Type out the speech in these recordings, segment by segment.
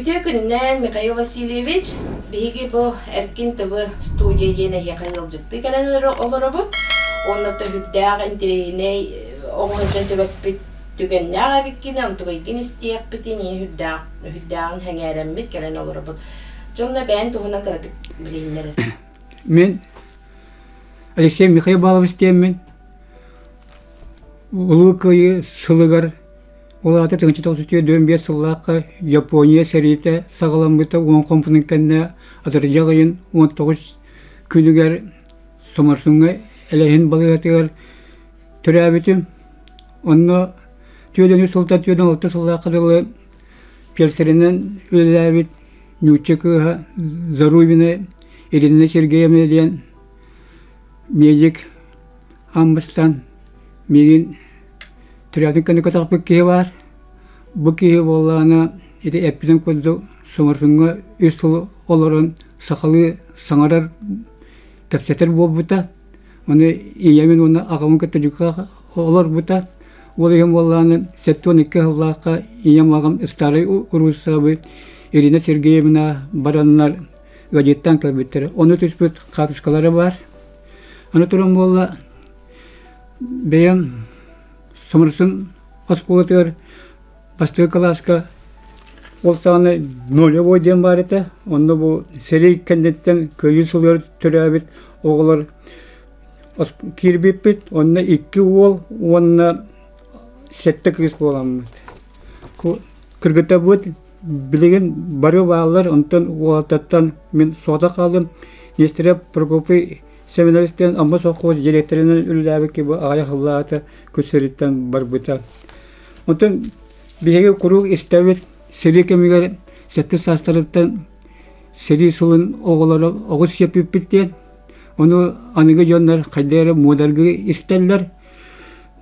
Үтүө күнүнэн, Михаил Васильевич. Биһиги бу Эркин ТВ студия диэн эһиэхэ ыалдьыттыы кэлэн олоробут. Уонна төһүрдээх интэриэһинэй оҕо сылдьан түбэспит түгэннээх эбиккин, онтугайгын истиэхпитин, үрдээх үрдээҕин сэҥээрэммит кэлэн олоробут. Дьоҥҥо бэйэн туһунан кыратык билиһиннэр. Мин Алексей Михайлович диэммин Улуу Кыайыы сылыгар, ол аата 1945 сыллаахха Япония сэриитэ саҕаламмыта уон хомпутун кэннэ атырдьах ыйын 19 күнүгэр Соморсуҥҥа Элэһин балыыһатыгар төрөөбүтүм. Онно түөрт сылтан 46 сыллаахха дылы фельдшеринэн үлэлээбит нуучча кыыһа Зарубина Ирина Сергеевна диэн медик Аммастан миигин төрөөтүн кэннэ көтөхпүт киһи баар. Бу киһи буоллаҕына ити эппитим курдук Соморсуҥҥа үс сыл олорон сахалыы саҥарар, кэпсэтэр буолбута. Ону ийэбин уонна аҕабын кытта дьукаах олорбута. Ол иһин буоллаҕына 72 сыллаахха ийэм аҕам Старай Уруссабы Ирина Сергеевна бараннар ыалдьыттаан кэлбиттэрэ. Ону түспүт хаартыскалара баар. Аны туран буолла бэйэм Соморсун оскуолатыгар бастакы кылааска ол саҕана нулевой диэн баар этэ. Онно бу сэрии кэнниттэн кыайыы сылыгар төрөөбүт оҕолор киирбиппит. Онно икки уол уонна сэттэ кыыс буоламмыт. Кыргыттарбыт Билигин бары бааллар, онтон уолаттартан мин соҕотох хааллым. Нестерев Прокопий Семеновичтыын Амма сопхуос директорынан үлэлээбит киһи аҕыйах сыллааҕыта күс сириттэн барбыта. Онтон биһиги куруук истэбит сэрии кэмигэр сэттис саастарыттан сэрии сылын оҕолоро оҕус сиэппиппит диэн. Ону аныгы дьоннор хайдах эрэ муодаргыы истэллэр.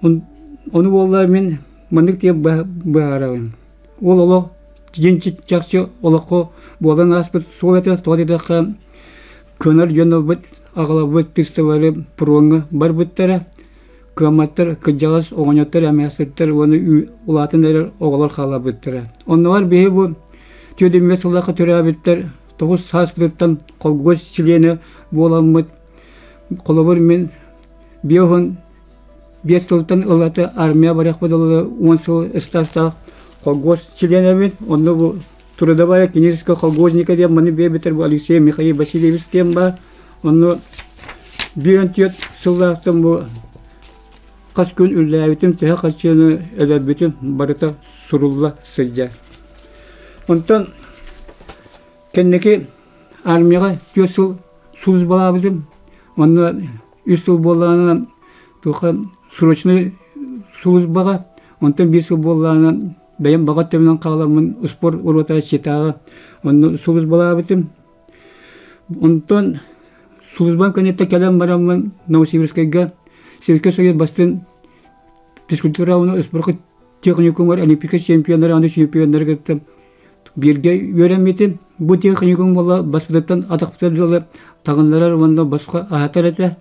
Ону буолла мин маннык диэн быһаарабын. Ол олох дьиҥ чахчы олоххо буолан ааспыт суол этэ, тоҕо диэтэххэ, кыанар дьоннорбут аҕаларбыт тыстыбары пуруоҥҥа барбыттара, кыамматтар, кырдьаҕас оҕонньоттор, эмээхситтэр уонна улаатан эрэр оҕолор хаалларбыттара. Оннугар биһи бу түөрт сыллаахха төрөөбүттэр тоҕус сааспытыттан холкуос чилиэнэ буоламмыт, холобур мин биэс Биэс сылтан ылата армия барыахпыт дылы 10 сыл ыстаастаах колхоз чилиэнэбин. Онно бу трудовая книжка колхозника диэн маны биэрбитэр бу Алексей Михаил Васильевич диэн баар. Онно 54 сыллаахтан бу хас күн үллээбитим, төһө харчыны өлөрбүтүм барыта сурулла сылдьар. Онтон кэнники армияҕа 4 сыл службалаабытым. Онно үс сыл буоллаҕына туохха срочнай службаҕа, онтон биир сыл буоллаҕына бэйэм баҕа өттүбүнэн хааламмын успуорт уруота Читаҕа онно службалаабытым. Онтон службам кэнниттэн кэлэн бараммын Новосибирскайга Советскай Союз бастыҥ физкультура уонна успуорка техникумугар олимпийскай чемпионнары аны чемпионнары кытта Бииргэ үөрэммитим. Бу техникум буола баспытыттан атахпытыгар дылы таҕыннарар уонна босхо аһатар этэ.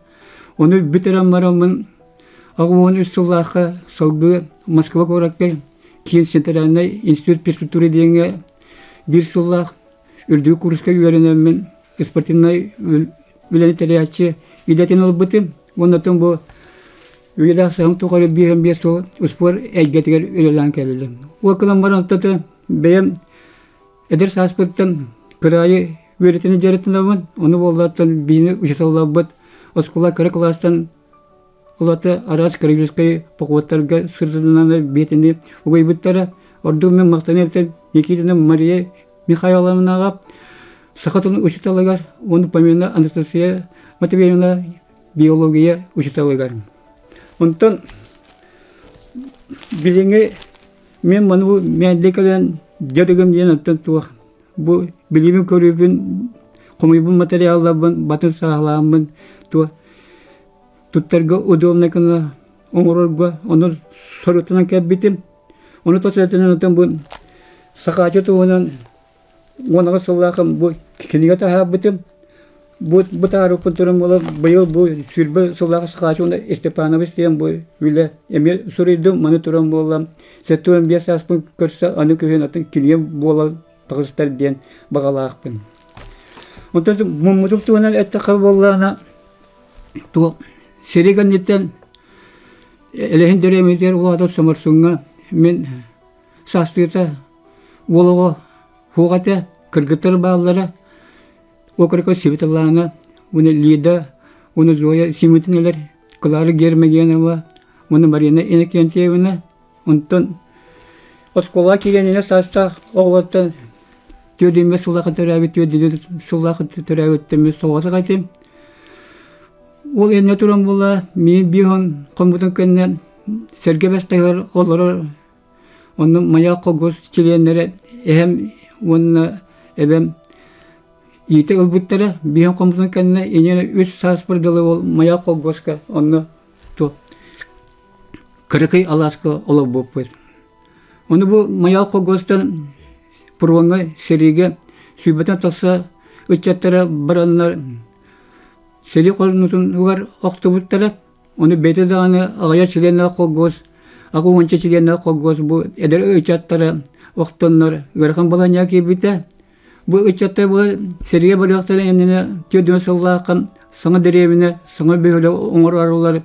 Ону бүтэрэн бараммын 83 сыллаахха салгыы Москва куоракка Киин центральнай институт физкультуры диэҥҥэ биир сыллаах үрдүкү курска үөрэнэммин спортивнай үлэни тэрийээччи идэтин ылбытым. Уонна бу үйэлээх саһым тухары 55 сыл успуор эйгэтигэр үлэлээн кэллим. Ол гынан баран ортото бэйэм эдэр сааспыттан кыраайы үөрэтини дьарыктанабын. Ону буоллааттан биини учууталларбыт оскуола кыра кылаастан Улата араас краеведческай походтарга сырдатынан биэтини угуйбуттара. Ордук мин махтаныам Никитина Мария Михайловнаҕа саха тылын учууталыгар уонна помимо Анастасия Матвеевна биология учууталыгар. Онтон билиҥҥи мин маны бу мээндэ кэлэн дьарыгым диэн оттон туох бу билиибин көрүүбүн хомуйбун материалларбын батын сааһылааммын туох туттарга удобнай гына оҥорорго ону соруктанан кэлбитим. Ону тас өттүнэн отон бу Сахааччы туһунан 18 сыллаахым бу кинигэ таһаарбытым. Бу бу таһаарбыппын туран буола быйыл бу 20 сыллаах Сахааччы уонна Степанович диэн бу үлэ эмиэ суруйдум. Маны туран буолла 75 сааспын көрсө аны күһүн атын кинигэ буолан таҕыстар диэн баҕалаахпын. Онтон муммутум туһунан эттэххэ буоллаҕына, туох сири кэнниттэн Элэһин дэриэбинэтигэр улаатар Соморсуҥҥа мин саастыыта уол оҕо суох этэ, кыргыттар бааллара. Окороков Светлана, уонна Лида, уонна Зоя Симитинэлэр, Клара Гермогенова, уонна Марина Иннокентьевна. Онтон оскуолаҕа киирэн саастаах оҕолортон түөрт сыллаахха төрөөбүт, түөрт сыллаахха төрөөбүттэн мин соҕотох этим. Ол иннэ туран буолла, миин биир хоммутун кэннэ сэргэ бэстэһэр олорор Онно Маяк холкуос чилиэннэрэ эһэм уонна эбэм иитэ ылбыттара. Биһиэн хоммутун кэннэ инньэ үс сааспар дылы ол Маяк холкуоска онно туох кыракый алааска олорбуппут. Ону бу Маяк холкуостан пуруоҥҥа сэриигэ сүүрбэтэн тахса ыччаттара бараннар сэрии хорунутугар охтубуттара. Ону бэйэтэ даҕаны аҕыйах чилиэннээх холкуос, аҕа уонча чилиэннээх холкуос бу эдэр ыччаттара охтоннор ыарахан балаһыанньаҕа киирбитэ. Бу ыччаттар бу сэриигэ барыахтарын иннинэ 40 сыллаахха саҥа дэриэбинэ, саҥа бөһүөлэк оҥорорулар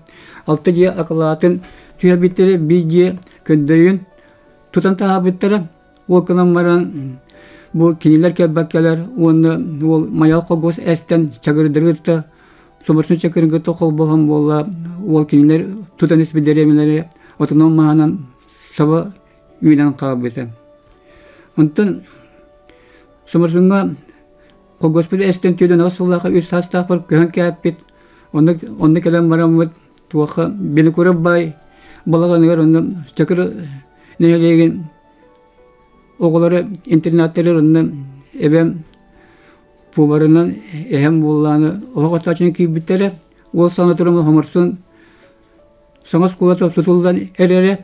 алта дьиэ акылаатын түһэрбиттэрэ, биир дьиэ көндөйүн тутан таһаарбыттара. Ол гынан баран бу кинилэр кэлбэккэлэр уонна уол Майаал холкуос эстэн чагырдары кытта Соморсун чакырын кытта холбоһон буолла уол кинилэр тутан испит дэриэбинэлэри отунан маһынан саба үүнэн хаалбыта. Онтон Соморсуҥҥа холкуоспут эстэн 48 сыллаахха үс саастаахпар көһөн кээппит. Онно онно кэлэн бараммыт туохха Белокуров баай балаҕаныгар онно Чакыр нэһилиэгин оҕолоро интернаттары онно эбэм пуобарынан эһэм буоллааны оһох оттооччуну киирбиттэрэ. Уол саҥа туран хоморсун саҥа оскуолата тутуллан эрэрэ.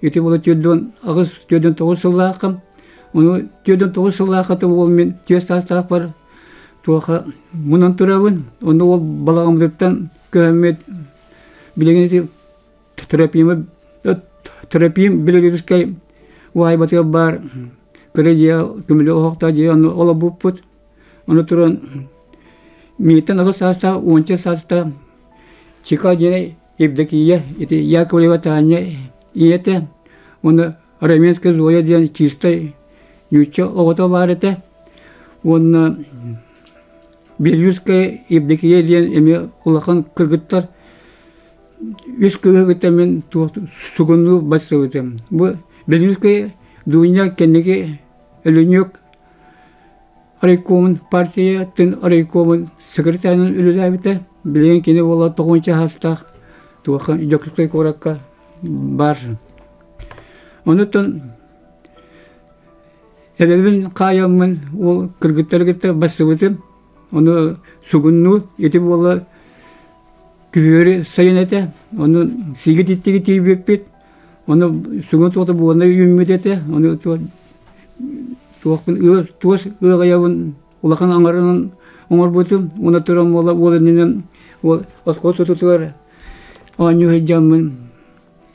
Ити буола 48 49 сыллааххым. Ону 49 сыллаахха уол мин түөрт саастаахпар туоха мунан турабын. Онно уол балаҕаммытыттан көһөммүт билигин ити Трофимы Трофим Белорусскай уһаайбатыгар баар кыра дьиэ көмүлү оһохтоох дьиэ онно олорбуппут. Ону туран мииттэн аҕыс саастаах, уонча саастаах Чика диэн Евдокия, ити Яковлева Таня ийэтэ уонна Раменская Зоя диэн чистай нуучча оҕото баар этэ. Уонна Белюская Евдокия диэн эмиэ улахан кыргыттар Үс кыыһы кытта мин туох сугуннуу барсыбытым. Бу Белинскэй Дуня кэнники Өлүнүөк райкомун партиятын райкомун секретарынан үлэлээбитэ. Билигин кини буола тоҕуонча саастаах туохха Дьокуускай куоракка баар. Онуттан эбэбин хаайаммын ол кыргыттары кытта барсыбытым. Ону сугуннуу ити буола Күһүөрү сайын этэ, ону сиги титтиги тиийбиппит, ону сугун туота буолна үүммүт этэ, ону туохпун туос ыаҕайабын улахан аҥарынан оҥорбутум, уонна туран буола уол иннинэн уол оскуола тутутугар оонньуу сылдьаммын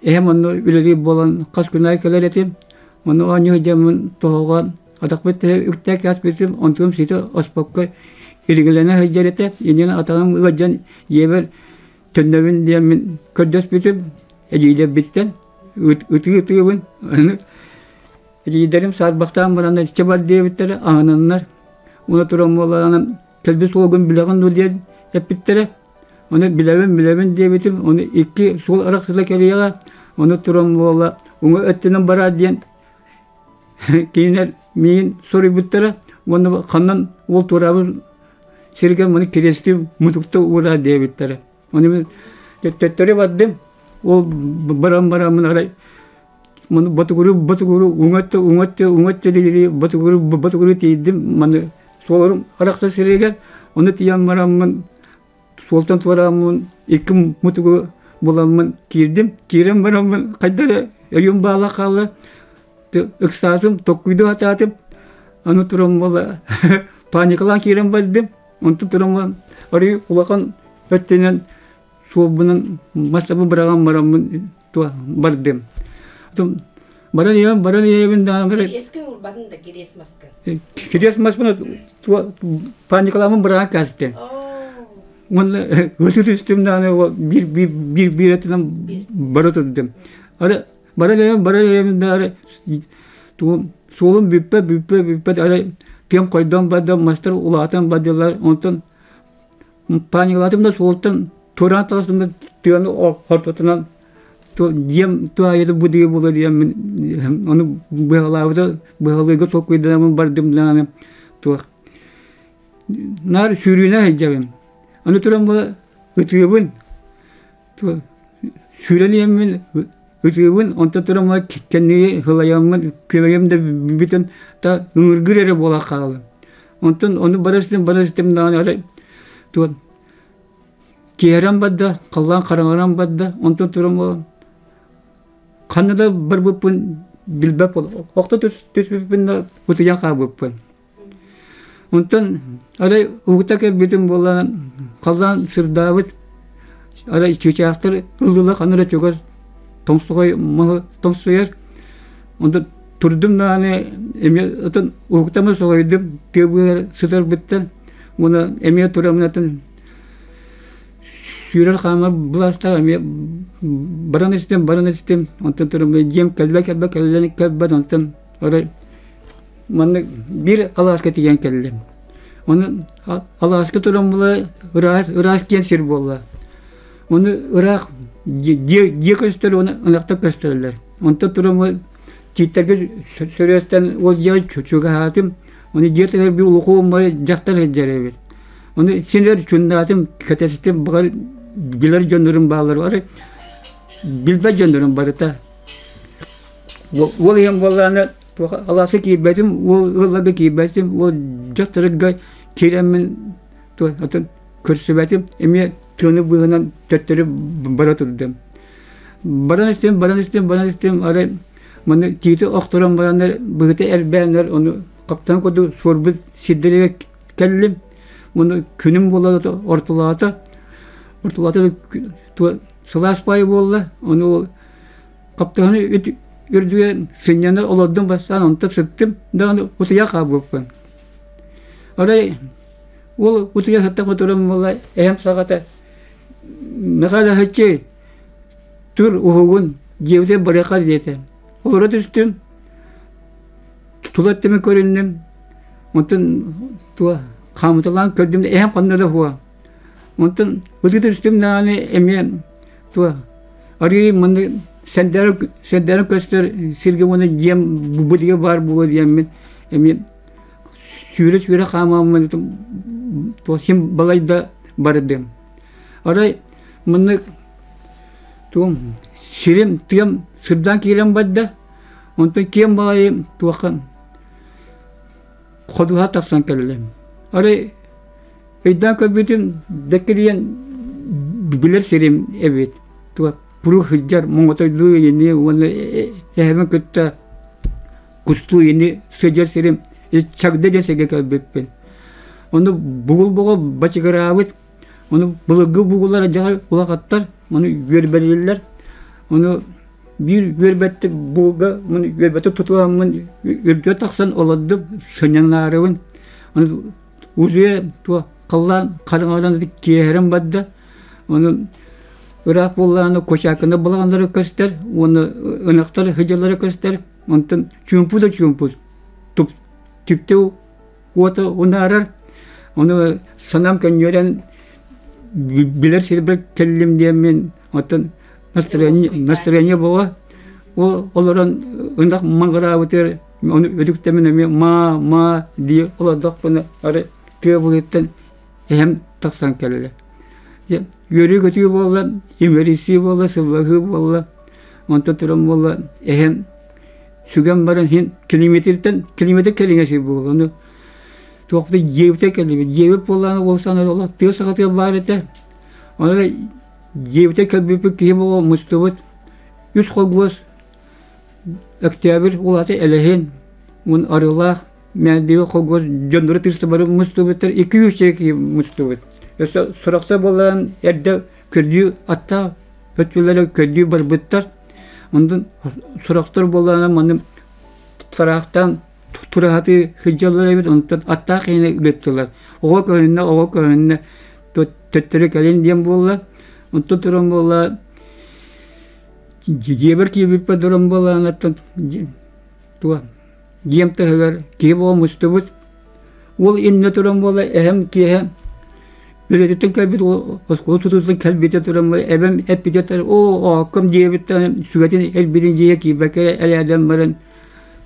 эһэм онно үлэлиир буолан хас күн аайы кэлэр этим, онно оонньуу сылдьаммын тоһоҕо атахпыт тэһэ үктээх кээспитим, онтум ситэ оспокко илигилэнэ сылдьар этэ, иннинэ атаҕым ыалдьан ийэбэр төннөбүн диэммин көрдөспүтүм, эдьиийдэрбиттэн ытыы-ытыыбын, аны эдьиийдэрим саарбахтаан бараннар иччэ бар диэбиттэрэ, аһынаннар, уна туран буоллаҕына кэлбит суолгун билэҕин дуо диэн эппиттэрэ, ону билэбин билэбин диэбитим, ону икки суол арахсыла кэлиэҕэ, ону туран буолла уҥа өттүнэн бараар диэн Кинилэр миигин соруйбуттара уонна ханнан уол туораабыт сиригэр маны кириэстии мутукта уураа диэбиттэрэ. Ону мин төттөрү бардым. Ол баран бараммын арай маны ботугуру ботугуру уҥа өттө уҥа өттө уҥа өттө дии ботугуру ботугуру тиийдим. Маны суоларым арахса сиригэр ону тиийэн бараммын суолтан туорааммын икки мутугу буламмын киирдим. Киирэн бараммын хайда эрэ өйүм баала хаалла. Ыксаатым, токкуйдуу сатаатым. Аны туран буола паникалаан киирэн бардым. Онтон туран арыый улахан өттүнэн суолбунан мастабы быраҕан бараммын бардым. Баран иһэбин, баран иһэбин даҕаны. Кириэскин уурбатын да, кириэс маскын. Кириэс маспын паникаламмын быраҕан кээстим. Уонна ытыы түстүм даҕаны биир биир биир биир өттүнэн бара турдум. Ары баран иһэбин, баран иһэбин да ары суолум бүппэт, бүппэт, бүппэт ары тыам хойдон барда, мастар улаатан бардылар. Онтон паникалаатым да суолтан туораан таҕыстым да тыаны ортотунан дьиэм туһаайыта бу диye буолар диэммин ону быһалаабыта быһалыырга толкуйданаммын бардым даҕаны туох наар сүүрүүнэ сылдьабын аны туран бу ытыыбын сүүрэн иһэммин ытыыбын онтон туран бу кэнниги сылайаммын күөмэйим да бүтэн та ыҥыргыр эрэ буола хааллым онтон ону бара истим бара истим даҕаны эрэ туох Киэһэрэн барда, халлаан хараҥаран барда, онтон туран буолан ханна да барбыппын билбэт буолла. Охто түспүппүн да утуйан хаалбыппын. Онтон арай уһукта кэлбитим буолан халлаан сырдаабыт, арай чыычаахтар ыллыла ханна эрэ чугас тоҥсоҕой маһы тоҥсуйар. Онтон турдум даҕаны эмиэ отон уһуктаммын соһуйдум, тыа быыһыгар сытарбыттан уонна эмиэ тураммын атын Сүүрэр хаамар былаастаах эмиэ баран истим, баран истим, онтон туран дьиэм кэллэ кэлбэ кэллэ кэлбэт, онтон арай маннык биир алааска тиийэн кэллим. Ону алааска туран була ыраас ыраас диэн сир буолла. Ону ыраах дьиэ дьиэ көстөр уонна ынахтар көстөллөр. Онтон туран тииттэргэ сөрүөстэн ол дьиэҕэ чугаһаатым. Ону дьиэ таһыгар биир улахан дьахтар сылдьар эбит. Ону син өр чуннаатым, кэтэстим, баҕар билэр дьоннорум бааллар, бары билбэт дьоннорум барыта. Уол ийэм буоллаҕына туох алааска киирбэтим, уол ыалларга киирбэтим, уол дьахтарга киирэммин атын көрсүбэтим, эмиэ тыаны быыһынан төттөрү бара турдум. Баран истим, баран истим, баран истим, арай маны тиити охторон бараннар быһыта эрбээннэр, ону хаптан курдук суорбут сирдэригэр кэллим. Уонна күнүм буолла ортолоото. Ортолоото сылаас баайы буолла. Ону ол хаптаһыны үрдүгэр сынньана олордум бастаан, онтон сыттым даҕаны утуйа хаалбыппын. Арай ол утуйа сыттахпына туран буолла эһэм саҕата Михаил тур уһугун дьиэбитигэр барыахха диэтэ. Олоро түстүм. Тула өттүмүн көрүннүм. Онтон туа хаамыталаан көрдүм да эһэм ханна да суоҕа. Онтон ытыы түстүм даҕаны эмиэ туа арыый манна сэндээрэн сэндээрэн көстөр сиргэ уонна дьиэм бу дигэ баар буолуо диэммин эмиэ сүүрэ-сүүрэ хаамааммын туох син балайда бардым. Арай маннык туом сирим тыам сырдаан киирэн барда. Онтон киэҥ баҕайы туохха ходуһа тахсан кэллим. Арай өйдөөн көрбүтүм дэккирийэн билэр сирим эбит. Туох пуру сылдьар моҥотойдуу ини уонна эһэбин кытта кустуу ини сылдьар сирим Чагда диэн сиргэ кэлбиппин. Ону бугул боҕо бачыгыраабыт Ону былыргы бугуллар дьаһай улахаттар, ону үөрбэлииллэр. Ону биир үөрбэттик бугулга үөрбэттик тутуһаммын үрдүгэ тахсан олордум, сынньанаарыбын. Ону узуе туох халлаан хараҥаран киэһэрэн барда. Ону ыраах буоллаҕына кочаакына балаҕаннара көстөр уонна ынахтар сыдьаллара көстөр. Онтон чуумпу да чуумпу түптэ уота унаарар. Ону санаам көнньүөрэн билэр сирбэр кэллим диэммин оттон настроение настроение буола ол олорон ынах маҥыраабытыгар ону үтүктэмин эмиэ маа маа дии олордохпуна арай тыа быһыттан эһэм тахсан кэллэ. Үөрүү-көтүү буолла, имэрийсии буолла, сыллаһыы буолла. Онтон туран буолла эһэм сүгэн баран иһин километртэн километр кэриҥэ сир буолла. Ону туохпут дьиэбитэ кэллибит. Дьиэбит буоллаҕына ол саҥа олох тыа саҕатыгар баар этэ. Ону эрэ дьиэбитэ кэлбиппит киһи буола мустубут. Үс холбуос Өктөөбүр улаата Элэһин, уон Арыылаах, Мээндиги холбуос дьонноро тыыста бары мустубуттар. 200 киһи мустубут. Өссө сурахта буолан эрдэ көрдүү аттаах өттүлэрэ көрдүү барбыттар. Онтон сорохтор буоллаҕына манна тараахтаан тураһатыы сылдьаллар эбит, онтон аттаах иһинэ ыыттылар. Оҕо көһүннэ, оҕо көһүннэ, төттөрү кэлин диэн буолла. Онтон туран буолла дьиэбэр киирбиппэр туран буоллаҕына туох дьиэм таһыгар киһи буола мустубут. Уол иннэ туран буола эһэм киэһэ үлэтиттэн кэлбит оскуола тутуутуттан кэлбитэ туран эбэм эппитэ оо оокком диэбиттэн сүгэтин элбитин дьиэ киирбэккэ элээдэн баран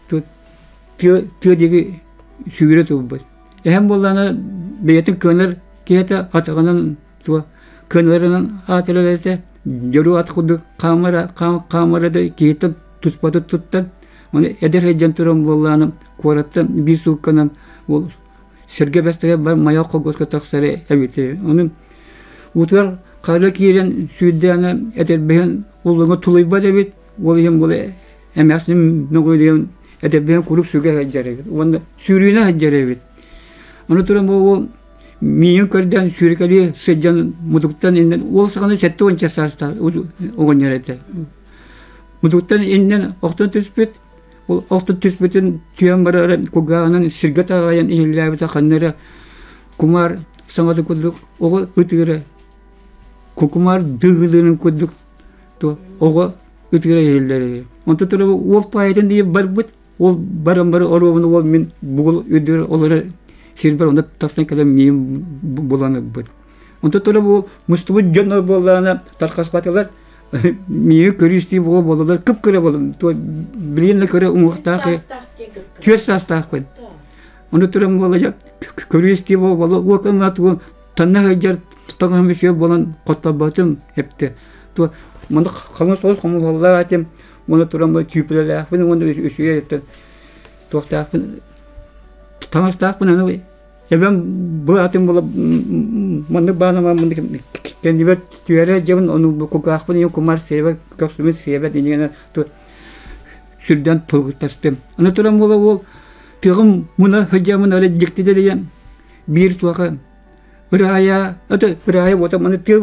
тыа тыа диэки сүүрэ турбут. Эһэм буоллаҕына бэйэтин кыанар киһитэ атаҕынан туох кыанарынан аатырар этэ дьоруо ат курдук хаамара хаамара да киһиттэн туспаты туттан ону эдэр сылдьан туран буоллаҕына куораттан биир суукканан ол сэргэ бэстэгэ бар маяк холкуоска тахсара эбитэ. Ону утуйар хара киирэн сүүрдэҕинэ этэрбэһин уллуҥа тулуйбат эбит. Ол иһин буола эмээхсиним мөҕүлүйэн этэрбэһин куруук сүгэ сылдьар эбит. Уонна сүүрүүнэ сылдьар эбит. Ону туран бу уол миигин көрдөөн сүүрэкэлии сылдьан мутуктан иннин уол саҕана 70 саастаах оҕонньор этэ. Мутуктан иннин охтон түспүт. Ол охтон түспүтүн түһэн барара кулгааҕынан сиргэ таҕайан иһиллээбитэ ханна эрэ кумаар саҥата курдук оҕо ытыыра кукумаар дыгылыырын курдук оҕо ытыыра иһиллэр үһү. Онтон тура уол туһаайытын диye барбыт. Ол баран бары оруобуна уол мин бугул үрдүгэр олорор сирбэр онно тахсан кэлэн миин булан ылбыт. Онтон тура бу мустубут дьон буоллаҕына тархаспатылар миигин көрүү-истии буола буолалар кып-кыра буоллум билигин да кыра уҥуохтаах түөрт саастаахпын ону туран буола көрүү-истии буола уокамма тугу танна сылдьар таҥаһым үчүгэй буолан хотторботум эптэ туо манна халыҥ соҕус хомуһаллаах этим уонна туран бу түүпүлэлээхпин уонна үчүгэй туохтаахпын таҥастаахпын аны Эбэм бу атын була маннык баанама маннык кэннибэр түһэрэ дьабын ону кулгаахпын ийэм кумаар сиэбэт көхсүмүн сиэбэт инигэнэ сүрдэн тылгыттастым. Аны туран буола уол тыаҕым муна сылдьаммын эрэ дьиктитэ диэн биир туоха Ыраайа, это ыраайа уота маны тыа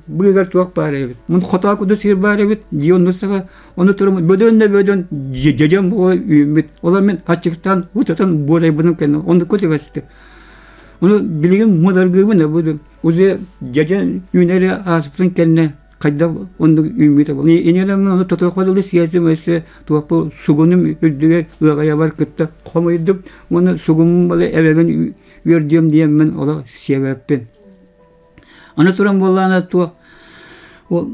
быыгар туох баар эбит. Мун хотоо курдук сир баар эбит, дьиэ онно саҕа, ону туран бөдөөн да бөдөөн дьэдьэн буола үүммүт. Ола мин аччыктаан утатан буорайбыным кэннэ оннукка түбэстим. Ону билигин мударгыыбын да буду. Уже дьэдьэн үүнэри ааспытын кэннэ хайдах оннук үүммүтэ буолла. Инэлэммин ону тотуохпа дылы сиэтим өссө туохпу сугунум үрдүгэр ыаҕайабар кытта хомуйдум. Уонна сугуммун бала эбэбин үөрдүөм диэммин олох сиэбэппин. Аны туран буоллаҕына туох ол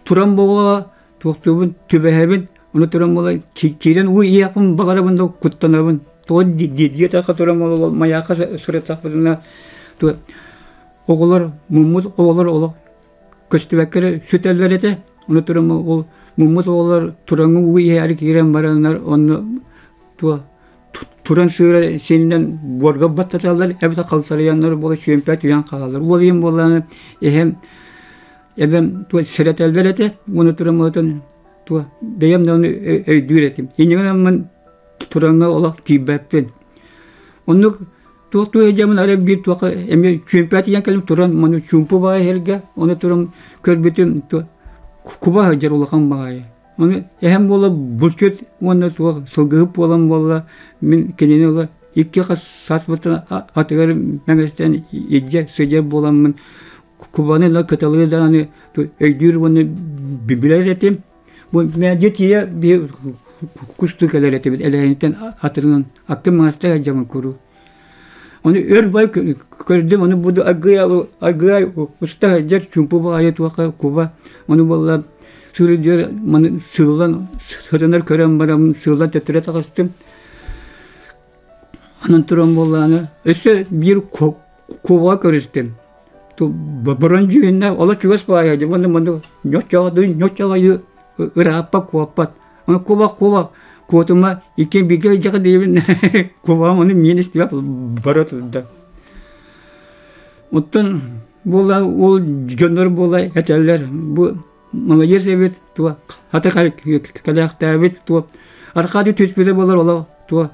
туран буолуо туохтуубун түбэһэбин ону туран буола киирэн уу иһиэхпин баҕарабын да куттанабын тоҕо диэтэххэ туран буола майаахха сырыттахпытына оҕолор муммут оҕолор олох көстүбэккэ эрэ сүтэллэр этэ ону туран ол муммут оҕолор тураҥҥа уу иһээри киирэн бараннар онно туох туран сыыра синнэн буорга баттаталлар эбэтэр халтарыйаннар буола сүөмпэ түһэн хаалаллар. Уол ийэм буоллаҕына эһэм эбэм туох сэрэтэллэр этэ уонна туран буолатын туох бэйэм да ону өйдүүр этим. Иннигинэн тураҥҥа олох киирбэппин. Оннук туох туох дьамын арай биир туохха эмиэ чүөмпэ тиийэн кэлим туран маны чуумпу баҕайы иһэргэ ону туран көрбүтүм куба сылдьар улахан баҕайы. Ону эһэм буола булчут уонна туох сылгыһыт буолан буолла мин кинини ыла икки хас сааспыттан атыгар мэҥэстэн илдьэ сылдьар буоламмын кубаны ыла кыталыы даҕаны өйдүүр уонна билэр этим. Бу мэлдьи тиийэ биһи кустуу кэлэр этибит элэһиниттэн атырынан аккын маҥастыы сылдьабын куруук. Ону өр бай көрдүм, ону буду аргыай аргыай уста сылдьар чуумпу баҕайы туохха куба ону буолла сырдьар маны сыыллан сытынар көрөн баран сыыллан төттөрү таҕыстым. Онон туран буоллаҕына өссө биир кубаҕа көрүстүм. Бұрын дьүһүннэ олох чугас баайа дьэ уонна маннык ньоччоҕодуй ньоччоҕойу ырааппат куоппат. Ону кубах кубах куотума иккиэн бииргэ илдьэҕэ диэбин кубаҕым ону миин истибэт бара турда. Оттон буола ол дьоннор буола этэллэр бу маладьыас эбит туо хата кэлээхтээбит туо Аркадий түспүтэ буолар олох туо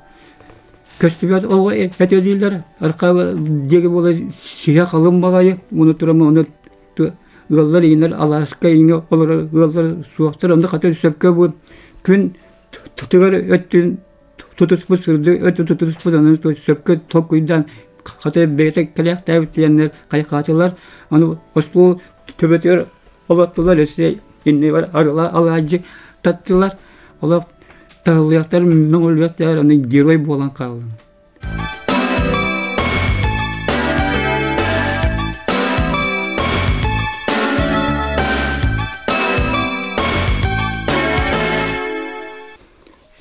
көстүбэт оҕо этэ дииллэр Аркадий диэги буола сиһэ халыҥ баҕайы уну туран ону ыаллар иҥнэр алааска иҥэ олорор ыаллар суохтар. Онно хата сөпкө бу күн тутугар өттүн тутуспут сырдык өттүн тутуспут аны сөпкө толкуйдаан хата бэйэтэ кэлээхтээбит диэннэр хайҕаатылар. Аны остуол төбөтүгэр олоттулар өссө иннибэр арыла алаадьы таттылар. Олох таһыллыахтар мөҥүллүөхтэр аны герой буолан хааллым.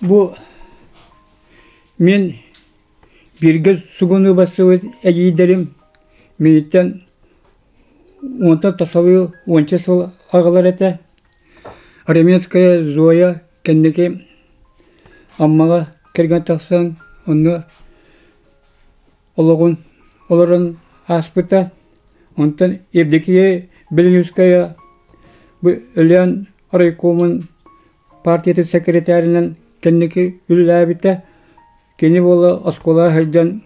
Бу мин бииргэ сугуну бассыбыт эдьиийдэрим миигиттэн уонтан тахсалыы уонча сыл аҕалар этэ. Раменская Зоя кэнники Аммаҕа кэргэн тахсан онно олоҕун олорон ааспыта. Онтон Евдокия Беленюская бу Өлөөн райкомун партиятын секретарынан кэнники үлэлээбитэ. Кини буола оскуолаҕа сылдьан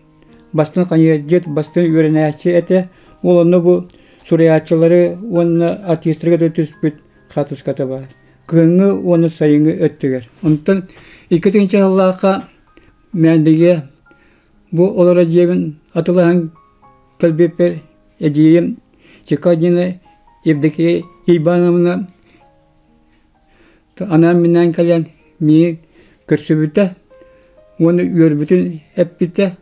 бастыҥ хайыһардьыт, бастыҥ үөрэнээччи этэ. Ол онно бу суруйааччылары уонна артистарга да түспүт хаартыската баар. Кыһыҥҥы уонна сайыҥҥы өттүгэр. Онтон 2 сыллаахха Мээндигэ бу олорор дьиэбин атылаһан кэлбиппэр эдьиийим Чекадина Евдокия Ивановна Анаан-минээн кэлэн миигин көрсүбүтэ уонна үөрбүтүн эппитэ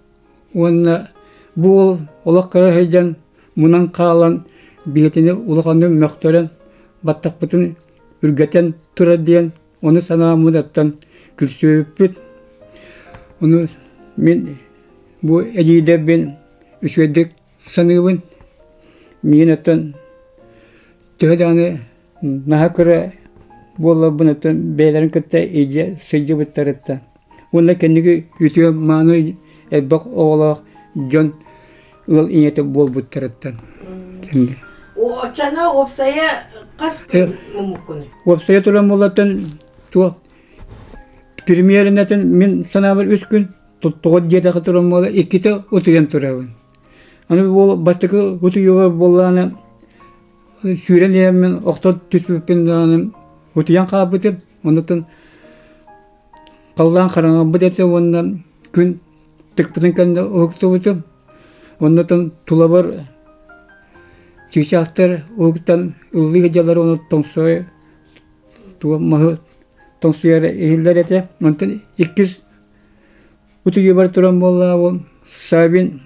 уонна бу уол олох кыра сылдьан мунан хаалан биһитини улаханнык мөхтөрөн баттахпытын үргэтэн турар диэн ону санааммытыттан күлсүбүппүт. Ону мин бу эдьиийдэрбин үчүгэйдик саныыбын. Миигин оттон төһө даҕаны Наһаа кыра буолларбын оттон бэйэлэрин кытта илдьэ сылдьыбыттарыттан уонна кэнники үтүө мааны элбэх оҕолоох дьон ыал ийэтэ буолбуттарыттан. Оччоно уопсайа хас күн муммуккунуй? Уопсайа туран буоллартан туох премьеринэтин мин санаабар үс күн тоҕо диэтэхэ туран буола иккитэ утуйан турабын. Аны буол бастакы утуйуубар буоллаҕына Сүүрэн иһэммин охто түспүппүн даҕаны утуйан хаалбытым. Онтон халлаан хараҥарбыт этэ уонна күн тыкпытын кэннэ уһуктубутум. Оннотон тулабар чыычаахтар уһуктан ыллыы сылдьаллар уонна тоҥсой туох маһы тоҥсуйар иһиллэр этэ. Онтон иккис утуйуубар туран буоллаҕа ол Савин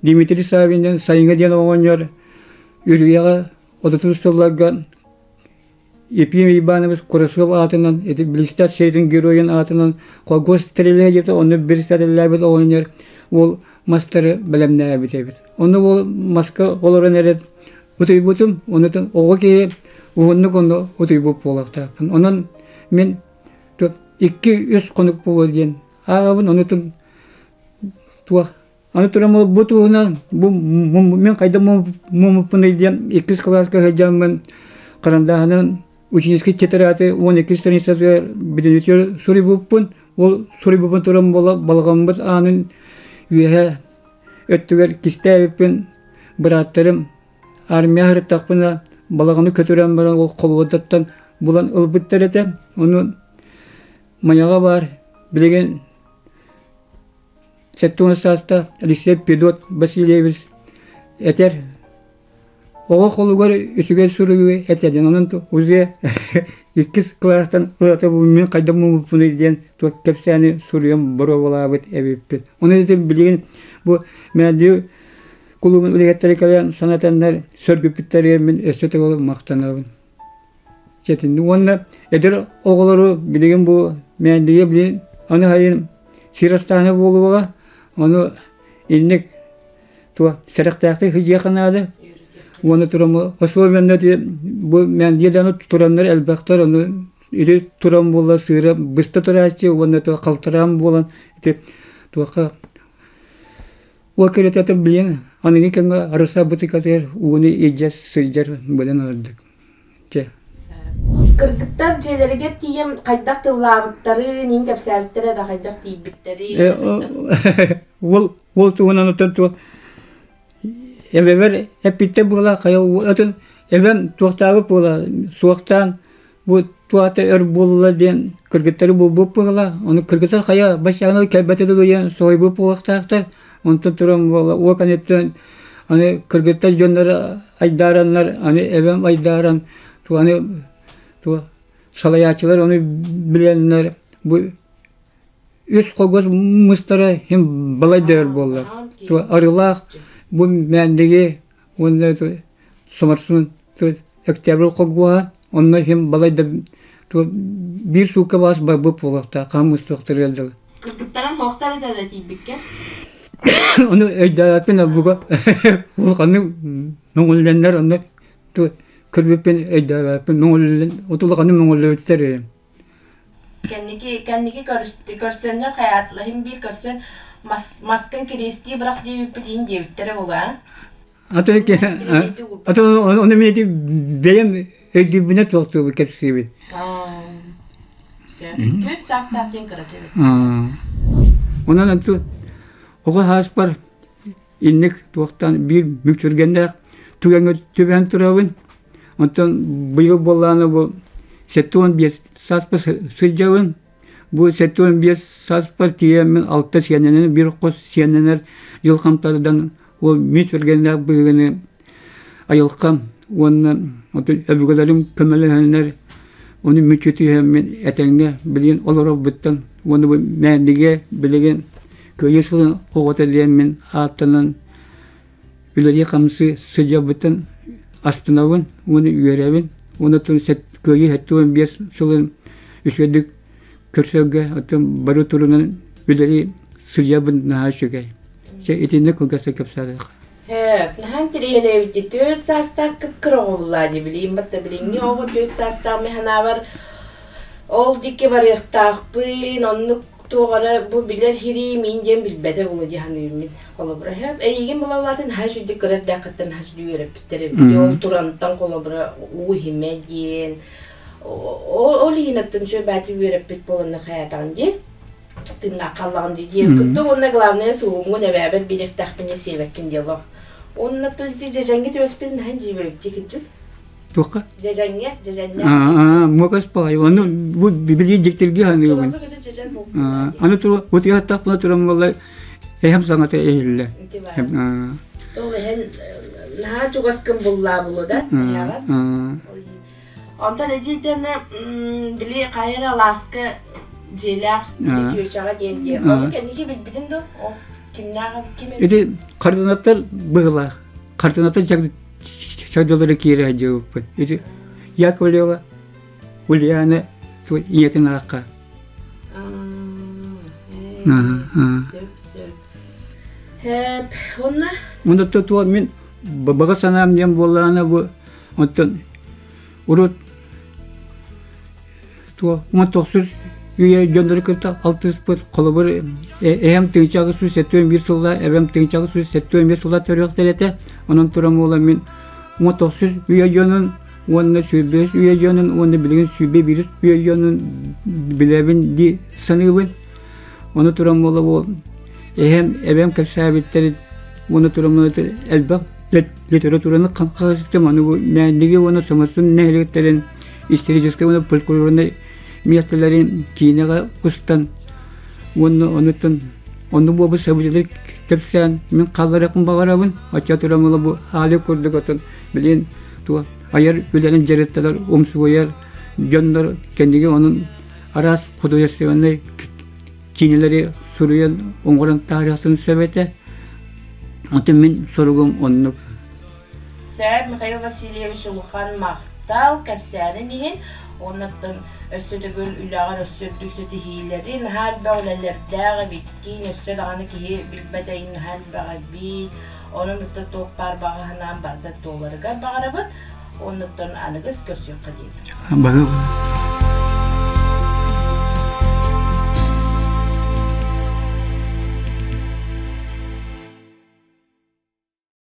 Дмитрий Савин диэн сайыҥҥы диэн оҕонньор Үрүйэҕэ отутус сылларга Ефим Иванович Курасов аатынан ити Блистат сирин геройун аатынан колхоз тэрилэ диэтэ онно бир тэриллээбит оҕонньор уол мастары бэлэмнээбит эбит. Ону уол маска олорон эрэ утуйбутум, онутун оҕо киһи уһуннук онно утуйбут буолуохтаахпын. Онон мин икки-үс хонук буолуо диэн ааҕабын, онутун туох Аны туран бу туһунан бу мин хайдах муммуппунуй диэн иккис кылааска сылдьаммын харандааһынан ученический тетради 12 страницатыгар бүтүннүүтүгэр суруйбуппун. Ол суруйбуппун туран балаҕаммыт аанын үөһэ өттүгэр кистээбиппин бырааттарым армия сырыттахпына балаҕаны көтүрэн баран ол холуодаттан булан ылбыттар этэ. Ону Майаҕа баар билигин 70 саастаах Алексей Педот Васильевич этэр оҕо холугар үчүгэй суруйуу этэ диэн онон уже иккис кылаастан ылата мин хайдах муммуппунуй диэн туох кэпсээни суруйан боруобалаабыт эбиппин. Ону этим билигин бу мэлдьи кулуубун үлэһиттэрэ кэлэн санатаннар сөргүппүттэригэр мин өссө төгүл махтанабын. Чэтинни уонна эдэр оҕолору билигин бу мээндигэ билин аны хайын сир астаана буолуоҕа ону инник туох сэрэхтээхтик сылдьыахха наада уонна туран особенно бу мээндигэ дьоно тураннар элбэхтэр ону ити туран буолла сыыра быста турааччы уонна халтараан буолан ити туохха Ол кэрэтэ билигин аныгы кэмҥэ арысаабытыгар ууну илдьэ сылдьар быдан ордук. Чэ. Кыргыттар дьиэлэригэр тиийэн хайдах тыллаабыттарын, иин кэпсээбиттэрэ да хайдах тиийбиттэрин. Уол уол туһунан оттон туох эбэбэр эппиттэр буола хайа атын Эбэм туохтаабыт буола суохтаан бу туата өр буолла диэн кыргыттары булбут буола. Ону кыргыттар хайа баччааны кэлбэтэ диэн соһуйбут буолуохтаахтар. Онтон туран буола уо кэнниттэн аны кыргыттар дьонноро айдаараннар, аны эбэм айдааран аны салайааччылар ону билэннэр бу үс хогос мустара иһин балай да өр буолла. Арыылаах бу Мээндиги уонна Соморсун Октябрь холбуоһа онно иһин балай да биир суукка баас барбыт буолуохтаах хаһан мустуохтарыгар дылы. Кыргыттарым хоохтор этэ тиийбиккэ. Ону өйдөөбөппүн буга улаханнык мөҥүллэннэр онно көрбүппүн өйдөөбөппүн мөҥүллэн улаханнык мөҥүллүбүттэр Кэнники кэнники көрсөннөр хайаатылаһын биир көрсөн мас маскын кириэстии бырах диэбиппит иһин диэбиттэрэ буолуо Аты аты ону мен ити бэйэм өйдүүбүнэ туохтуубут кэпсиибин. Түөрт саастаах диэн кырата эбит. Онон анту оҕо сааспар инник туохтан биир мүччүргэннээх түгэҥҥэ түбэһэн турабын. Онтон быйыл буоллаҕына бу 75 сааспар сылдьабын. Бу 75 сааспар тиийэммин алта сиэннэнэн биир хос сиэннэнэр дьыл хамтардан ол мүччүргэннээх быһыыны айылҕам уонна өбүгэлэрим көмөлөһөннөр ону мүччү түһэммин этэҥҥэ билигин олорорбуттан уонна бу Мээндигэ билигин Кыайыы сылын оҕото диэммин ааттанан үлэлии-хамсыы сылдьарбыттан астынабын уонна үөрэбин уонна Кыайыы 75 сылын үчүгэйдик көрсөргө оттон бары турунан үлэлии сылдьарбын наһаа үчүгэй. Чэ итинник кылгастык кэпсээтэххэ. Наһаа интэриэһинэй түөрт саастаах кып-кыра оҕо буллаа дии билигин батта билиҥҥи оҕо түөрт саастаах мин санаабар ол диэки барыахтаахпын оннук туох эрэ бу билэр хирии мин диэн билбэтэ буолуо дии саныыбын мин холобура эйигин булаллаатын наһаа үчүгдүк кыра эрдэххиттэн наһаа үчүгдүк үөрэппиттэр эбит ол турантан холобура уу иһимэ диэн ол иһин оттон үчүгэй бааты үөрэппит буоланнар хайаатаҕын дии тыыннаах хааллаҕым дии диэн курдук уонна главное сугуҥҥун эбээбэр биэриэхтээхпин сиэбэккин диэло уонна ити дьэдьэҥҥэ түбэспитин наһаа дьиибэбит дии кырдьык Туохха? Дьэдьэҥҥэ, дьэдьэннэ. Муокас паҕай. Ону бу били дьиктирги саныыбын. Аны туру утуйаттахпына туран буолла эһэм саҥата иһиллэ. Ол эһэн наһаа чугаскын буллаа булу да эһэҕэр. Онтон эдиитэнэ били хайа эрэ алааска дьиэлээх чүөчэҕэ диэн диэ. Ону кэнники билбитин дуу? Ол кимнээх ким Ити координаттар быһылаах. Координаттар чагдалары киирэ сылдьыбыппыт. Ити Яковлева Ульяна ийэтин аахха. Сөп, сөп. Хэп, онно? Онно туох мин баҕа санаам диэн буоллаҕына бу оттон урут туох 19 үйэ дьоннору кытта алтыспыт холобур эһэм тыынчаҕы 171 сылла эбэм тыынчаҕы 171 сылла төрүөхтэр этэ онон туран буола мин 19 үйэ дьонун уонна 105 үйэ дьонун уонна билигин 101 үйэ дьонун билэбин дии саныыбын ону туран буола бу эһэм эбэм кэпсээбиттэрин уонна туран элбэх литератураны хаҥхаһыстым аны бу Мээндиги уонна Соморсун нэһилиэктэрин историческай уонна фольклорнай миэстэлэрин киинэҕэ устан уонна онуттан онну буолбут событиелары кэпсээн мин хаалларыахпын баҕарабын оччо туран була бу аалый курдук отон билигин туох айар үлэнэн дьарыктанар умсугуйар дьоннор кэнниги онун араас художественнай киинэлэри суруйан оҥорон таһаарыахтарын сөп этэ. Онтон мин соругум оннук. Сөп, Михаил Васильевич улахан махтал кэпсээнин иһин уоннаттан өссө төгүл үлэҕэр өссө үрдүк ситиһиилэри наһаа элбэх үлэлэрдээх эбиккин, өссө даҕаны киһи билбэт эйин наһаа элбэх эбит. Онон ытта туох баар баҕа санаам барыта туоларыгар баҕарабыт. Оннуттан аныгыс көрсүөххэ диэри. Баһыыба.